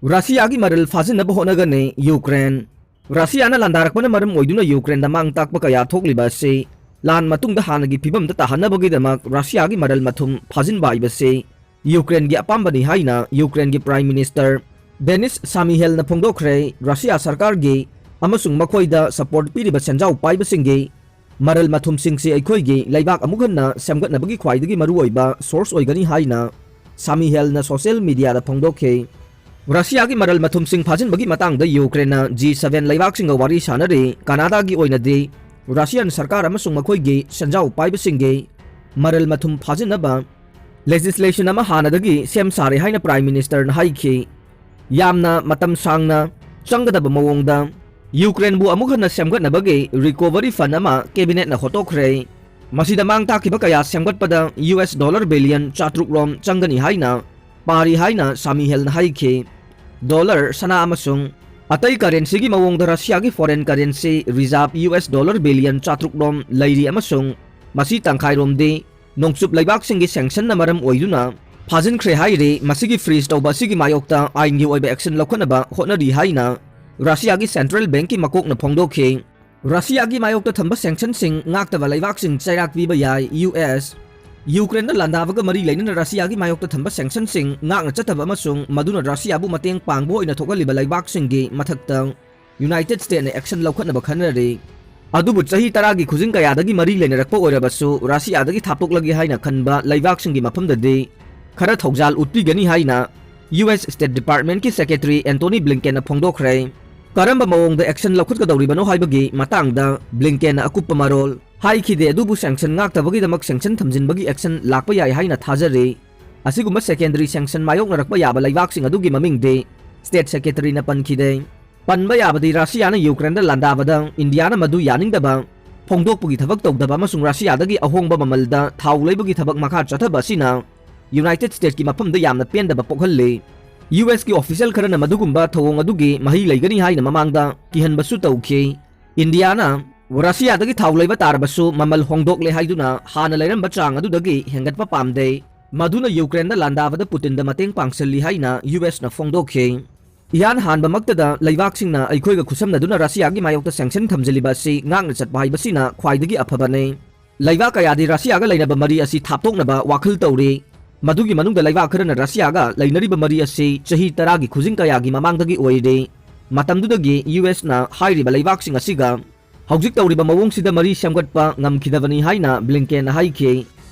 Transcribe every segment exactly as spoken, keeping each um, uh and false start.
ꯔꯁꯤꯌꯥꯒꯤ ꯃꯔꯜ ꯐꯥꯖꯤꯟꯅꯕ ꯍꯣꯠꯅꯒꯅꯤ ꯌꯨꯀ꯭ꯔꯦꯟ꯫ ꯔꯁꯤꯌꯥꯅ ꯂꯥꯟꯗꯥꯔꯛꯄꯅ ꯃꯔꯝ ꯑꯣꯏꯗꯨꯅ ꯌꯨꯀ꯭ꯔꯦꯟꯗ ꯃꯥꯡ ꯇꯥꯛꯄ ꯀꯌꯥ ꯊꯣꯛꯂꯤꯕ ꯑꯁꯤ ꯂꯥꯟ ꯃꯇꯨꯡꯗ ꯍꯥꯟꯅꯒꯤ ꯐꯤꯕꯝꯗ ꯇꯥꯍꯟꯅꯕꯒꯤꯗꯃꯛ ꯔꯁꯤꯌꯥꯒꯤ ꯃꯔꯜ ꯃꯊꯨꯝ ꯐꯥꯖꯤꯟꯕ ꯍꯥꯏꯕꯁꯤ ꯌꯨꯀ꯭ꯔꯦꯟꯒꯤ ꯑꯄꯥꯝꯕꯅꯤ ꯍꯥꯏꯅ ꯌꯨꯀ꯭ꯔꯦꯟꯒꯤ Prime Minister ꯗꯦꯅꯤꯁ ꯁꯥꯃꯤꯍꯦꯜꯅ ꯐꯣꯡꯗꯣꯛꯈ꯭ꯔꯦ꯫ ꯔꯁꯤꯌꯥ ꯁꯔꯀꯥꯔꯒꯤ ꯑꯃꯁꯨꯡ ꯃꯈꯣꯏꯗ ꯁꯄꯣꯔꯠ ꯄꯤꯔꯤꯕ ꯁꯦꯟꯖꯥꯎ ꯄꯥꯏꯕꯁꯤꯡꯒꯤ ꯃꯔꯜ ꯃꯊꯨꯝꯁꯤꯡꯁꯤ ꯑꯩꯈꯣꯏꯒꯤ ꯂꯩꯕꯥꯛ ꯑꯃꯨꯛ ꯍꯟꯅ ꯁꯦꯝꯒꯠꯅꯕꯒꯤ ꯈ꯭ꯋꯥꯏꯗꯒꯤ ꯃꯔꯨꯑꯣꯏꯕ ꯁꯣꯔꯁ ꯑꯣꯏꯒꯅꯤ ꯍꯥꯏꯅ ꯁꯥꯃꯤꯍꯦꯜꯅ ꯁꯣꯁꯤꯌꯦꯜ ꯃꯤꯗꯤꯌꯥꯗ ꯐꯣꯡꯗꯣꯛꯈꯤ꯫ ꯔꯁꯤꯌꯥꯒꯤ ꯃꯔꯜ ꯃꯊꯨꯝꯁꯤꯡ ꯐꯥꯖꯤꯟꯕꯒꯤ ꯃꯇꯥꯡꯗ ꯌꯨꯀ꯭ꯔꯦꯟꯅ ꯖꯤ ꯁꯚꯦꯟ ꯂꯩꯕꯥꯛꯁꯤꯡꯒ ꯋꯥꯔꯤ ꯁꯥꯅꯔꯤ꯫ ꯀꯅꯥꯗꯥꯒꯤ ꯑꯣꯏꯅꯗꯤ ꯔꯁꯤꯌꯥꯟ ꯁꯔꯀꯥꯔ ꯑꯃꯁꯨꯡ ꯃꯈꯣꯏꯒꯤ ꯁꯦꯟꯖꯥꯎ ꯄꯥꯏꯕꯁꯤꯡꯒꯤ ꯃꯔꯜ ꯃꯊꯨꯝ ꯐꯥꯖꯤꯟꯅꯕ ꯂꯦꯖꯤꯁꯂꯦꯁꯟ ꯑꯃ ꯍꯥꯟꯅꯗꯒꯤ ꯁꯦꯝ ꯁꯥꯔꯦ ꯍꯥꯏꯅ Prime Ministerꯅ ꯍꯥꯏꯈꯤ꯫ ꯌꯥꯝꯅ ꯃꯇꯝ ꯁꯥꯡꯅ ꯆꯪꯒꯗꯕ ꯃꯑꯣꯡꯗ ꯌꯨꯀ꯭ꯔꯦꯟꯕꯨ ꯑꯃꯨꯛ ꯍꯟꯅ ꯁꯦꯝꯒꯠꯅꯕꯒꯤ ꯔꯤꯀꯣꯚꯔꯤ ꯐꯟ ꯑꯃ ꯀꯦꯕꯤꯅꯦꯠꯅ ꯍꯣꯠꯇꯣꯛꯈ꯭ꯔꯦ꯫ ꯃꯁꯤꯗ ꯃꯥꯡ ꯇꯥꯛꯈꯤꯕ ꯀꯌꯥ ꯁꯦꯝꯒꯠꯄꯗ ꯌꯨ ꯑꯦꯁ ꯗꯣꯂꯔ ꯕꯤꯂꯤꯌꯟ ꯆꯥꯇ꯭ꯔꯨꯛ ꯔꯣꯝ ꯆꯪꯒꯅꯤ ꯍꯥꯏꯅ ꯄꯥꯔꯤ ꯍꯥꯏꯅ ꯁꯥꯃꯤꯍꯦꯜꯅ ꯍꯥꯏꯈꯤ꯫ ꯗꯣꯂꯔ, ꯁꯅꯥ ꯑꯃꯁꯨꯡ ꯑꯇꯩ ꯀꯔꯦꯟꯁꯤꯒꯤ ꯃꯑꯣꯡꯗ ꯔꯁꯤꯌꯥꯒꯤ foreign currency reserve U S dollar billion ꯆꯥꯇ꯭ꯔꯨꯛ ꯔꯣꯝ ꯂꯩꯔꯤ ꯑꯃꯁꯨꯡ ꯃꯁꯤ ꯇꯪꯈꯥꯏꯔꯣꯝꯗꯤ ꯅꯣꯡꯆꯨꯞ ꯂꯩꯕꯥꯛꯁꯤꯡꯒꯤ ꯁꯦꯡꯁꯟꯅ ꯃꯔꯝ ꯑꯣꯏꯗꯨꯅ ꯐꯥꯖꯤꯟꯈ꯭ꯔꯦ ꯍꯥꯏꯔꯤ꯫ ꯃꯁꯤꯒꯤ ꯐ꯭ꯔꯤꯖ ꯇꯧꯕ ꯑꯁꯤꯒꯤ ꯃꯥꯌꯣꯛꯇ ꯑꯥꯏꯟꯒꯤ ꯑꯣꯏꯕ ꯑꯦꯛꯁꯟ ꯂꯧꯈꯠꯅꯕ ꯍꯣꯠꯅꯔꯤ ꯍꯥꯏꯅ ꯔꯁꯤꯌꯥꯒꯤ ꯁꯦꯟꯇ꯭ꯔꯦꯜ ꯕꯦꯡꯀꯤ ꯃꯀꯣꯛꯅ ꯐꯣꯡꯗꯣꯛꯈꯤ꯫ ꯔꯁꯤꯌꯥꯒꯤ ꯃꯥꯌꯣꯛꯇ ꯊꯝꯕ ꯁꯦꯡꯁꯟꯁꯤꯡ ꯉꯥꯛꯇꯕ ꯂꯩꯕꯥꯛꯁꯤꯡ ꯆꯩꯔꯥꯛ ꯄꯤꯕ ꯌꯥꯏ꯫ ꯌꯨ ꯑꯦꯁ ꯌꯨꯀ꯭ꯔꯦꯟꯗ ꯂꯥꯟꯗꯥꯕꯒ ꯃꯔꯤ ꯂꯩꯅꯅ ꯔꯁꯤꯌꯥꯒꯤ ꯃꯥꯌꯣꯛꯇ ꯊꯝꯕ ꯁꯦꯡꯁꯟꯁꯤꯡ ꯉꯥꯛꯅ ꯆꯠꯇꯕ ꯑꯃꯁꯨꯡ ꯃꯗꯨꯅ ꯔꯁꯤꯌꯥꯕꯨ ꯃꯇꯦꯡ ꯄꯥꯡꯕ ꯑꯣꯏꯅ ꯊꯣꯛꯍꯜꯂꯤꯕ ꯂꯩꯕꯥꯛꯁꯤꯡꯒꯤ ꯃꯊꯛꯇ ꯌꯨꯅꯥꯏꯇꯦꯗ ꯁ꯭ꯇꯦꯠꯅ ꯑꯦꯛꯁꯟ ꯂꯧꯈꯠꯅꯕ ꯈꯟꯅꯔꯤ꯫ ꯑꯗꯨꯕꯨ ꯆꯍꯤ ꯇꯔꯥꯒꯤ ꯈꯨꯖꯤꯡ ꯀꯌꯥꯗꯒꯤ ꯃꯔꯤ ꯂꯩꯅꯔꯛꯄ ꯑꯣꯏꯔꯕꯁꯨ ꯔꯁꯤꯌꯥꯗꯒꯤ ꯊꯥꯞꯇꯣꯛꯂꯒꯦ ꯍꯥꯏꯅ ꯈꯟꯕ ꯂꯩꯕꯥꯛꯁꯤꯡꯒꯤ ꯃꯐꯝꯗꯗꯤ ꯈꯔ ꯊꯧꯖꯥꯜ ꯎꯠꯄꯤꯒꯅꯤ ꯍꯥꯏꯅ ꯌꯨ ꯑꯦꯁ ꯁ꯭ꯇꯦꯠ ꯗꯤꯄꯥꯔꯠꯃꯦꯟꯠꯀꯤ ꯁꯦꯀ꯭ꯔꯦꯇꯔꯤ ꯑꯦꯟꯇꯣꯅꯤ ꯕ꯭ꯂꯤꯡꯀꯦꯟꯅ ꯐꯣꯡꯗꯣꯛꯈ꯭ꯔꯦ꯫ ꯀꯔꯝꯕ ꯃꯑꯣꯡꯗ ꯑꯦꯛꯁꯟ ꯂꯧꯈꯠꯀꯗꯧꯔꯤꯕꯅꯣ ꯍꯥꯏꯕꯒꯤ ꯃꯇꯥꯡꯗ ꯕ꯭ꯂꯤꯡꯀꯦꯟꯅ ꯑꯀꯨꯞꯄ ꯃꯔꯣꯜ ꯍꯥꯏꯈꯤꯗꯦ, ꯑꯗꯨꯕꯨ ꯁꯦꯡꯁꯟ ꯉꯥꯛꯇꯕꯒꯤꯗꯃꯛ ꯁꯦꯡꯁꯟ ꯊꯝꯖꯤꯟꯕꯒꯤ ꯑꯦꯛꯁꯟ ꯂꯥꯛꯄ ꯌꯥꯏ ꯍꯥꯏꯅ ꯊꯥꯖꯔꯤ꯫ ꯑꯁꯤꯒꯨꯝꯕ ꯁꯦꯀꯦꯟꯗꯔꯤ ꯁꯦꯡꯁꯟ ꯃꯥꯌꯣꯛꯅꯔꯛꯄ ꯌꯥꯕ ꯂꯩꯕꯥꯛꯁꯤꯡ ꯑꯗꯨꯒꯤ ꯃꯃꯤꯡꯗꯤ ꯁ꯭ꯇꯦꯠ ꯁꯦꯀ꯭ꯔꯦꯇꯔꯤꯅ ꯄꯟꯈꯤꯗꯦ꯫ ꯄꯟꯕ ꯌꯥꯕꯗꯤ ꯔꯁꯤꯌꯥꯅ ꯌꯨꯀ꯭ꯔꯦꯟꯗ ꯂꯥꯟꯗꯥꯕꯗ ꯏꯟꯗꯤꯌꯥꯅ ꯃꯗꯨ ꯌꯥꯅꯤꯡꯗꯕ ꯐꯣꯡꯗꯣꯛꯄꯒꯤ ꯊꯕꯛ ꯇꯧꯗꯕ ꯑꯃꯁꯨꯡ ꯔꯁꯤꯌꯥꯗꯒꯤ ꯑꯍꯣꯡꯕ ꯃꯃꯜꯗ ꯊꯥꯎ ꯂꯩꯕꯒꯤ ꯊꯕꯛ ꯃꯈꯥ ꯆꯠꯊꯕ ꯑꯁꯤꯅ ꯌꯨꯅꯥꯏꯇꯦꯗ ꯁ꯭ꯇꯦꯠꯁꯀꯤ ꯃꯐꯝꯗ ꯌꯥꯝꯅ ꯄꯦꯟꯗꯕ ꯄꯣꯛꯍꯜꯂꯤ꯫ ꯌꯨ ꯑꯦꯁꯀꯤ ꯑꯣꯐꯤꯁꯤꯌꯦꯜ ꯈꯔꯅ ꯃꯗꯨꯒꯨꯝꯕ ꯊꯧꯑꯣꯡ ꯑꯗꯨꯒꯤ ꯃꯍꯩ ꯂꯩꯒꯅꯤ ꯍꯥꯏꯅ ꯃꯃꯥꯡꯗ ꯀꯤꯍꯟꯕꯁꯨ ꯇꯧꯈꯤ꯫ ꯏꯟꯗꯤꯌꯥꯅ ꯔꯁꯤꯌꯥꯗꯒꯤ ꯊꯥꯎ ꯂꯩꯕ ꯇꯥꯔꯕꯁꯨ ꯃꯃꯜ ꯍꯣꯡꯗꯣꯛꯂꯦ ꯍꯥꯏꯗꯨꯅ ꯍꯥꯟꯅ ꯂꯩꯔꯝꯕ ꯆꯥꯡ ꯑꯗꯨꯗꯒꯤ ꯍꯦꯟꯒꯠꯄ ꯄꯥꯝꯗꯦ꯫ ꯃꯗꯨꯅ ꯌꯨꯀ꯭ꯔꯦꯟꯗ ꯂꯥꯟꯗꯥꯕꯗ ꯄꯨꯇꯤꯟꯗ ꯃꯇꯦꯡ ꯄꯥꯡꯁꯤꯜꯂꯤ ꯍꯥꯏꯅ ꯌꯨ ꯑꯦꯁꯅ ꯐꯣꯡꯗꯣꯛꯈꯤ꯫ ꯏꯍꯥꯟ ꯍꯥꯟꯕꯃꯛꯇꯗ ꯂꯩꯕꯥꯛꯁꯤꯡꯅ ꯑꯩꯈꯣꯏꯒ ꯈꯨꯠꯁꯝꯅꯗꯨꯅ ꯔꯁꯤꯌꯥꯒꯤ ꯃꯥꯌꯣꯛꯇ ꯁꯦꯡꯁꯟ ꯊꯝꯖꯤꯜꯂꯤꯕ ꯑꯁꯤ ꯉꯥꯛꯅ ꯆꯠꯄ ꯍꯥꯏꯕꯁꯤꯅ ꯈ꯭ꯋꯥꯏꯗꯒꯤ ꯑꯐꯕꯅꯤ꯫ ꯂꯩꯕꯥꯛ ꯀꯌꯥꯗꯤ ꯔꯁꯤꯌꯥꯒ ꯂꯩꯅꯕ ꯃꯔꯤ ꯑꯁꯤ ꯊꯥꯞꯇꯣꯛꯅꯕ ꯋꯥꯈꯜ ꯇꯧꯔꯤ꯫ ꯃꯗꯨꯒꯤ ꯃꯅꯨꯡꯗ ꯂꯩꯕꯥꯛ ꯈꯔꯅ ꯔꯁꯤꯌꯥꯒ ꯂꯩꯅꯔꯤꯕ ꯃꯔꯤ ꯑꯁꯤ ꯆꯍꯤ ꯇꯔꯥꯒꯤ ꯈꯨꯖꯤꯡ ꯀꯌꯥꯒꯤ ꯃꯃꯥꯡꯗꯒꯤ ꯑꯣꯏꯔꯤ꯫ ꯃꯇꯝꯗꯨꯗꯒꯤ ꯌꯨ ꯑꯦꯁꯅ ꯍꯥꯏꯔꯤꯕ ꯂꯩꯕꯥꯛꯁꯤꯡ ꯑꯁꯤꯒ ꯍꯧꯖꯤꯛ ꯇꯧꯔꯤꯕ ꯃꯑꯣꯡꯁꯤꯗ ꯃꯔꯤ ꯁꯦꯝꯒꯠꯄ ꯉꯝꯈꯤꯗꯕꯅꯤ ꯍꯥꯏꯅ ꯕ꯭ꯂꯤꯡꯀꯦꯟꯅ ꯍꯥꯏꯈꯤ꯫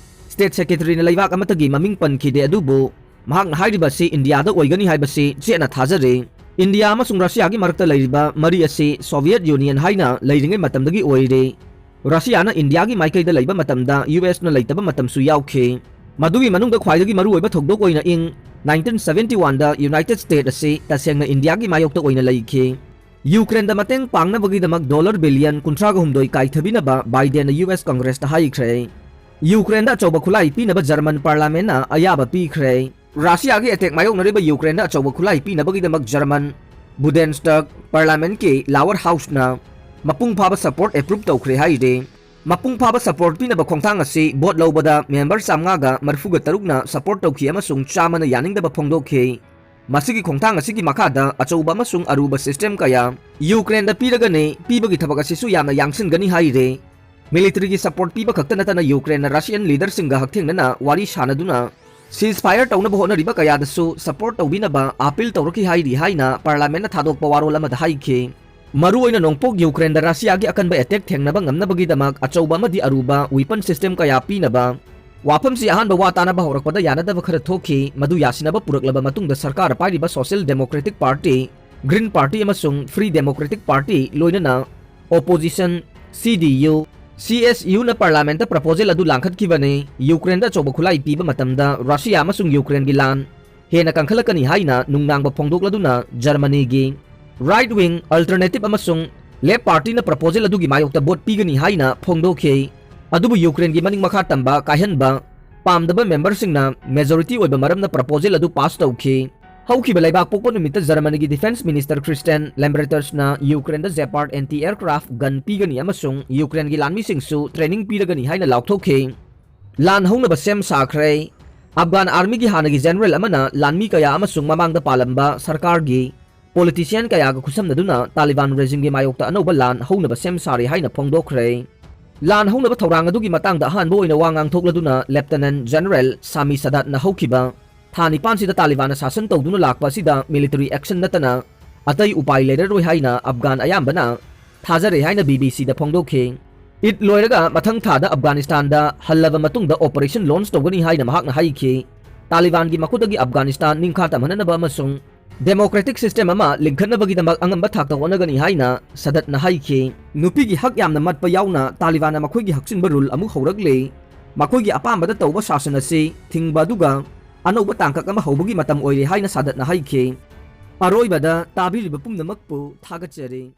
ꯁ꯭ꯇꯦꯠ ꯁꯦꯀ꯭ꯔꯦꯇꯔꯤꯅ ꯂꯩꯕꯥꯛ ꯑꯃꯠꯇꯒꯤ ꯃꯃꯤꯡ ꯄꯟꯈꯤꯗꯦ, ꯑꯗꯨꯕꯨ ꯃꯍꯥꯛꯅ ꯍꯥꯏꯔꯤꯕ ꯑꯁꯤ ꯏꯟꯗꯤꯌꯥꯗ ꯑꯣꯏꯒꯅꯤ ꯍꯥꯏꯕꯁꯤ ꯆꯦꯠꯅ ꯊꯥꯖꯔꯤ꯫ ꯏꯟꯗꯤꯌꯥ ꯑꯃꯁꯨꯡ ꯔꯁꯤꯌꯥꯒꯤ ꯃꯔꯛꯇ ꯂꯩꯔꯤꯕ ꯃꯔꯤ ꯑꯁꯤ ꯁꯣꯚꯤꯌꯦꯠ ꯌꯨꯅꯤꯌꯟ ꯍꯥꯏꯅ ꯂꯩꯔꯤꯉꯩ ꯃꯇꯝꯗꯒꯤ ꯑꯣꯏꯔꯤ꯫ ꯔꯁꯤꯌꯥꯅ ꯏꯟꯗꯤꯌꯥꯒꯤ ꯃꯥꯏꯀꯩꯗ ꯂꯩꯕ ꯃꯇꯝꯗ ꯌꯨ ꯑꯦꯁꯅ ꯂꯩꯇꯕ ꯃꯇꯝꯁꯨ ꯌꯥꯎꯈꯤ꯫ ꯃꯗꯨꯒꯤ ꯃꯅꯨꯡꯗ ꯈ꯭ꯋꯥꯏꯗꯒꯤ ꯃꯔꯨꯑꯣꯏꯕ ꯊꯧꯗꯣꯛ ꯑꯣꯏꯅ ꯏꯪ ꯅꯥꯏꯟꯇꯤꯟ ꯁꯚꯦꯟꯇꯤ ꯋꯥꯟꯗ ꯌꯨꯅꯥꯏꯇꯦꯗ ꯁ꯭ꯇꯦꯠ ꯑꯁꯤ ꯇꯁꯦꯡꯅ ꯏꯟꯗꯤꯌꯥꯒꯤ ꯃꯥꯌꯣꯛꯇ ꯑꯣꯏꯅ ꯂꯩꯈꯤ꯫ ꯌꯨꯀ꯭ꯔꯦꯟꯗ ꯃꯇꯦꯡ ꯄꯥꯡꯅꯕꯒꯤꯗꯃꯛ ꯗꯣꯂꯔ ꯕꯤꯂꯤꯌꯟ ꯀꯨꯟꯊ꯭ꯔꯥꯒ ꯍꯨꯝꯗꯣꯏ ꯀꯥꯏꯊꯕꯤꯅꯕ ꯕꯥꯏꯗꯦꯟꯅ ꯌꯨ ꯑꯦꯁ ꯀꯪꯒ꯭ꯔꯦꯁꯇ ꯍꯥꯏꯈ꯭ꯔꯦ꯫ ꯌꯨꯀ꯭ꯔꯦꯟꯗ ꯑꯆꯧꯕ ꯈꯨꯠꯂꯥꯏ ꯄꯤꯅꯕ ꯖꯔꯃꯟ ꯄꯥꯔꯂꯥꯃꯦꯟꯅ ꯑꯌꯥꯕ ꯄꯤꯈ꯭ꯔꯦ꯫ ꯔꯁꯤꯌꯥꯒꯤ ꯑꯦꯇꯦꯛ ꯃꯥꯌꯣꯛꯅꯔꯤꯕ ꯌꯨꯀ꯭ꯔꯦꯟꯗ ꯑꯆꯧꯕ ꯈꯨꯠꯂꯥꯏ ꯄꯤꯅꯕꯒꯤꯗꯃꯛ ꯖꯔꯃꯟ ꯕꯨꯗꯦꯟꯁꯇꯒ ꯄꯥꯔꯂꯥꯃꯦꯟꯀꯤ ꯂꯥꯋꯔ ꯍꯥꯎꯁꯅ ꯃꯄꯨꯡ ꯐꯥꯕ ꯁꯄꯣꯔꯠ ꯑꯦꯄ꯭ꯔꯨꯞ ꯇꯧꯈ꯭ꯔꯦ ꯍꯥꯏꯔꯤ꯫ ꯃꯄꯨꯡ ꯐꯥꯕ ꯁꯄꯣꯔꯠ ꯄꯤꯅꯕ ꯈꯣꯡꯊꯥꯡ ꯑꯁꯤ ꯚꯣꯠ ꯂꯧꯕꯗ ꯃꯦꯝꯕꯔ ꯆꯥꯝꯃꯉꯥꯒ ꯃꯔꯤꯐꯨꯒ ꯇꯔꯨꯛꯅ ꯁꯄꯣꯔꯠ ꯇꯧꯈꯤ ꯑꯃꯁꯨꯡ ꯆꯥꯝꯃꯅ ꯌꯥꯅꯤꯡꯗꯕ ꯐꯣꯡꯗꯣꯛꯈꯤ꯫ ꯃꯁꯤꯒꯤ ꯈꯣꯡꯊꯥꯡ ꯑꯁꯤꯒꯤ ꯃꯈꯥꯗ ꯑꯆꯧꯕ ꯑꯃꯁꯨꯡ ꯑꯔꯨꯕ ꯁꯤꯁꯇꯦꯝ ꯀꯌꯥ ꯌꯨꯀ꯭ꯔꯦꯟꯗ ꯄꯤꯔꯒꯅꯤ, ꯄꯤꯕꯒꯤ ꯊꯕꯛ ꯑꯁꯤꯁꯨ ꯌꯥꯝꯅ ꯌꯥꯡꯁꯤꯟꯒꯅꯤ ꯍꯥꯏꯔꯤ꯫ ꯃꯤꯂꯤꯇꯔꯤꯒꯤ ꯁꯄꯣꯔꯠ ꯄꯤꯕ ꯈꯛꯇ ꯅꯠꯇꯅ ꯌꯨꯀ꯭ꯔꯦꯟꯅ ꯔꯁꯤꯌꯟ ꯂꯤꯗꯔꯁꯤꯡꯒ ꯍꯛꯊꯦꯡꯅꯅ ꯋꯥꯔꯤ ꯁꯥꯟꯅꯗꯨꯅ ꯁꯤꯖ ꯐꯥꯌꯔ ꯇꯧꯅꯕ ꯍꯣꯠꯅꯔꯤꯕ ꯀꯌꯥꯗꯁꯨ ꯁꯄꯣꯔꯠ ꯇꯧꯕꯤꯅꯕ ꯑꯥꯄꯤꯜ ꯇꯧꯔꯛꯈꯤ ꯍꯥꯏꯔꯤ ꯍꯥꯏꯅ ꯄꯥꯔꯂꯥꯃꯦꯟꯅ ꯊꯥꯗꯣꯛꯄ ꯋꯥꯔꯣꯜ ꯑꯃꯗ ꯍꯥꯏꯈꯤ꯫ ꯃꯔꯨꯑꯣꯏꯅ ꯅꯣꯡꯄꯣꯛ ꯌꯨꯀ꯭ꯔꯦꯟꯗ ꯔꯁꯤꯌꯥꯒꯤ ꯑꯀꯟꯕ ꯑꯦꯇꯦꯛ ꯊꯦꯡꯅꯕ ꯉꯝꯅꯕꯒꯤꯗꯃꯛ ꯑꯆꯧꯕ ꯑꯃꯗꯤ ꯑꯔꯨꯕ ꯋꯤꯄꯟ ꯁꯤꯁꯇꯦꯝ ꯀꯌꯥ ꯄꯤꯅꯕ ꯋꯥꯐꯝꯁꯤ ꯑꯍꯥꯟꯕ ꯋꯥ ꯇꯥꯅꯕ ꯍꯧꯔꯛꯄꯗ ꯌꯥꯅꯗꯕ ꯈꯔ ꯊꯣꯛꯈꯤ꯫ ꯃꯗꯨ ꯌꯥꯁꯤꯟꯅꯕ ꯄꯨꯔꯛꯂꯕ ꯃꯇꯨꯡꯗ ꯁꯔꯀꯥꯔ ꯄꯥꯏꯔꯤꯕ social democratic party, green party ꯑꯃꯁꯨꯡ ꯐ꯭ꯔꯤ ꯗꯦꯃꯣꯀ꯭ꯔꯦꯇꯤꯛ ꯄꯥꯔꯇꯤ, ꯂꯣꯏꯅꯅ ꯑꯣꯄꯣꯖꯤꯁꯟ ꯁꯤ ꯗꯤ ꯌꯨ, ꯁꯤ ꯑꯦꯁ ꯌꯨꯅ ꯄꯥꯔꯂꯥꯃꯦꯟꯇ ꯄ꯭ꯔꯄꯣꯖꯦꯜ ꯑꯗꯨ ꯂꯥꯡꯈꯠꯈꯤꯕꯅꯤ꯫ ꯌꯨꯀ꯭ꯔꯦꯟꯗ ꯑꯆꯧꯕ ꯈꯨꯠꯂꯥꯏ ꯄꯤꯕ ꯃꯇꯝꯗ ꯔꯁꯤꯌꯥ ꯑꯃꯁꯨꯡ ꯌꯨꯀ꯭ꯔꯦꯟꯒꯤ ꯂꯥꯟ ꯍꯦꯟꯅ ꯀꯟꯈꯠꯂꯛꯀꯅꯤ ꯍꯥꯏꯅ ꯅꯨꯡꯅꯥꯡꯕ ꯐꯣꯡꯗꯣꯛꯂꯗꯨꯅ ꯖꯔꯃꯅꯤꯒꯤ ꯔꯥꯏꯠ ꯋꯤꯡ, ꯑꯜꯇꯔꯅꯦꯇꯤꯚ ꯑꯃꯁꯨꯡ ꯂꯦꯐ ꯄꯥꯔꯇꯤꯅ ꯄ꯭ꯔꯄꯣꯖꯦꯜ ꯑꯗꯨꯒꯤ ꯃꯥꯌꯣꯛꯇ ꯚꯣꯠ ꯄꯤꯒꯅꯤ ꯍꯥꯏꯅ ꯐꯣꯡꯗꯣꯛꯈꯤ꯫ ꯑꯗꯨꯕꯨ ꯌꯨꯀ꯭ꯔꯦꯟꯒꯤ ꯃꯅꯤꯡ ꯃꯈꯥ ꯇꯝꯕ ꯀꯥꯏꯍꯟꯕ ꯄꯥꯝꯗꯕ ꯃꯦꯝꯕꯔꯁꯤꯡꯅ ꯃꯦꯖꯣꯔꯤꯇꯤ ꯑꯣꯏꯕ ꯃꯔꯝꯅ ꯄ꯭ꯔꯄꯣꯖꯦꯜ ꯑꯗꯨ ꯄꯥꯁ ꯇꯧꯈꯤ꯫ ꯍꯧꯈꯤꯕ ꯂꯩꯕꯥꯛ ꯄꯣꯛꯄ ꯅꯨꯃꯤꯠꯇ ꯖꯔꯃꯅꯤꯒꯤ ꯗꯤꯐꯦꯟꯁ ꯃꯤꯅꯤꯁꯇꯔ ꯈ꯭ꯔꯤꯁꯇꯦꯟ ꯂꯦꯝꯕ꯭ꯔꯦꯇꯔꯁꯅ ꯌꯨꯀ꯭ꯔꯦꯟꯗ ꯖꯦꯄꯥꯔꯗ ꯑꯦꯟꯇꯤ ꯑꯦꯌꯔꯀ꯭ꯔꯥꯐ ꯒꯟ ꯄꯤꯒꯅꯤ ꯑꯃꯁꯨꯡ ꯌꯨꯀ꯭ꯔꯦꯟꯒꯤ ꯂꯥꯟꯃꯤꯁꯤꯡꯁꯨ ꯇ꯭ꯔꯦꯅꯤꯡ ꯄꯤꯔꯒꯅꯤ ꯍꯥꯏꯅ ꯂꯥꯎꯊꯣꯛꯈꯤ꯫ ꯂꯥꯟ ꯍꯧꯅꯕ ꯁꯦꯝ ꯁꯥꯈ꯭ꯔꯦ꯫ ꯑꯐꯒꯥꯟ ꯑꯥꯔꯃꯤꯒꯤ ꯍꯥꯟꯅꯒꯤ ꯖꯦꯅꯔꯦꯜ ꯑꯃꯅ ꯂꯥꯟꯃꯤ ꯀꯌꯥ ꯑꯃꯁꯨꯡ ꯃꯃꯥꯡꯗ ꯄꯥꯜꯂꯝꯕ ꯁꯔꯀꯥꯔꯒꯤ ꯄꯣꯂꯤꯇꯤꯁꯤꯌꯟ ꯀꯌꯥꯒ ꯈꯨꯠꯁꯝꯅꯗꯨꯅ ꯇꯥꯂꯤꯕꯥꯟ ꯔꯦꯖꯤꯝꯒꯤ ꯃꯥꯌꯣꯛꯇ ꯑꯅꯧꯕ ꯂꯥꯟ ꯍꯧꯅꯕ ꯁꯦꯝ ꯁꯥꯔꯦ ꯍꯥꯏꯅ ꯐꯣꯡꯗꯣꯛꯈ꯭ꯔꯦ꯫ ꯂꯥꯟ ꯍꯧꯅꯕ ꯊꯧꯔꯥꯡ ꯑꯗꯨꯒꯤ ꯃꯇꯥꯡꯗ ꯑꯍꯥꯟꯕ ꯑꯣꯏꯅ ꯋꯥ ꯉꯥꯡꯊꯣꯛꯂꯗꯨꯅ ꯂꯦꯞꯇꯅꯦꯟ ꯖꯦꯅꯔꯦꯜ ꯁꯥꯃꯤ ꯁꯥꯗꯥꯠꯅ ꯍꯧꯈꯤꯕ ꯊꯥ ꯅꯤꯄꯥꯟꯁꯤꯗ ꯇꯥꯂꯤꯕꯥꯟꯅ ꯁꯥꯁꯟ ꯇꯧꯗꯨꯅ ꯂꯥꯛꯄ ꯑꯁꯤꯗ ꯃꯤꯂꯤꯇꯔꯤ ꯑꯦꯛꯁꯟ ꯅꯠꯇꯅ ꯑꯇꯩ ꯎꯄꯥꯏ ꯂꯩꯔꯔꯣꯏ ꯍꯥꯏꯅ ꯑꯐꯒꯥꯟ ꯑꯌꯥꯝꯕꯅ ꯊꯥꯖꯔꯦ ꯍꯥꯏꯅ ꯕꯤ ꯕꯤ ꯁꯤꯗ ꯐꯣꯡꯗꯣꯛꯈꯤ꯫ ꯏꯗ ꯂꯣꯏꯔꯒ ꯃꯊꯪ ꯊꯥꯗ ꯑꯐꯒꯥꯅꯤꯁꯇꯥꯟꯗ ꯍꯜꯂꯕ ꯃꯇꯨꯡꯗ ꯑꯣꯄꯔꯦꯁꯟ ꯂꯣꯟꯆ ꯇꯧꯒꯅꯤ ꯍꯥꯏꯅ ꯃꯍꯥꯛꯅ ꯍꯥꯏꯈꯤ꯫ ꯇꯥꯂꯤꯕꯥꯟꯒꯤ ꯃꯈꯨꯠꯇꯒꯤ ꯑꯐꯒꯥꯅꯤꯁꯇꯥꯟ ꯅꯤꯡꯈꯥ ꯇꯝꯍꯟꯅꯅꯕ ꯑꯃꯁꯨꯡ ꯗꯦꯃꯣꯀ꯭ꯔꯦꯇꯤꯛ ꯁꯤꯁꯇꯦꯝ ꯑꯃ ꯂꯤꯡꯈꯠꯅꯕꯒꯤꯗꯃꯛ ꯑꯉꯝꯕ ꯊꯥꯛꯇ ꯍꯣꯠꯅꯒꯅꯤ ꯍꯥꯏꯅ ꯁꯗꯠꯅ ꯍꯥꯏꯈꯤ꯫ ꯅꯨꯄꯤꯒꯤ ꯍꯛ ꯌꯥꯝꯅ ꯃꯠꯄ ꯌꯥꯎꯅ ꯇꯥꯂꯤꯕꯥꯟꯅ ꯃꯈꯣꯏꯒꯤ ꯍꯛꯆꯤꯟꯕ ꯔꯨꯜ ꯑꯃꯨꯛ ꯍꯧꯔꯛꯂꯦ꯫ ꯃꯈꯣꯏꯒꯤ ꯑꯄꯥꯝꯕꯗ ꯇꯧꯕ ꯁꯥꯁꯟ ꯑꯁꯤ ꯊꯤꯡꯕ ꯑꯗꯨꯒ ꯑꯅꯧꯕ ꯇꯥꯡꯀꯛ ꯑꯃ ꯍꯧꯕꯒꯤ ꯃꯇꯝ ꯑꯣꯏꯔꯦ ꯍꯥꯏꯅ ꯁꯗꯠꯅ ꯍꯥꯏꯈꯤ꯫ ꯑꯔꯣꯏꯕꯗ ꯇꯥꯕꯤꯔꯤꯕ ꯄꯨꯝꯅꯃꯛꯄꯨ ꯊꯥꯒꯠꯆꯔꯤ꯫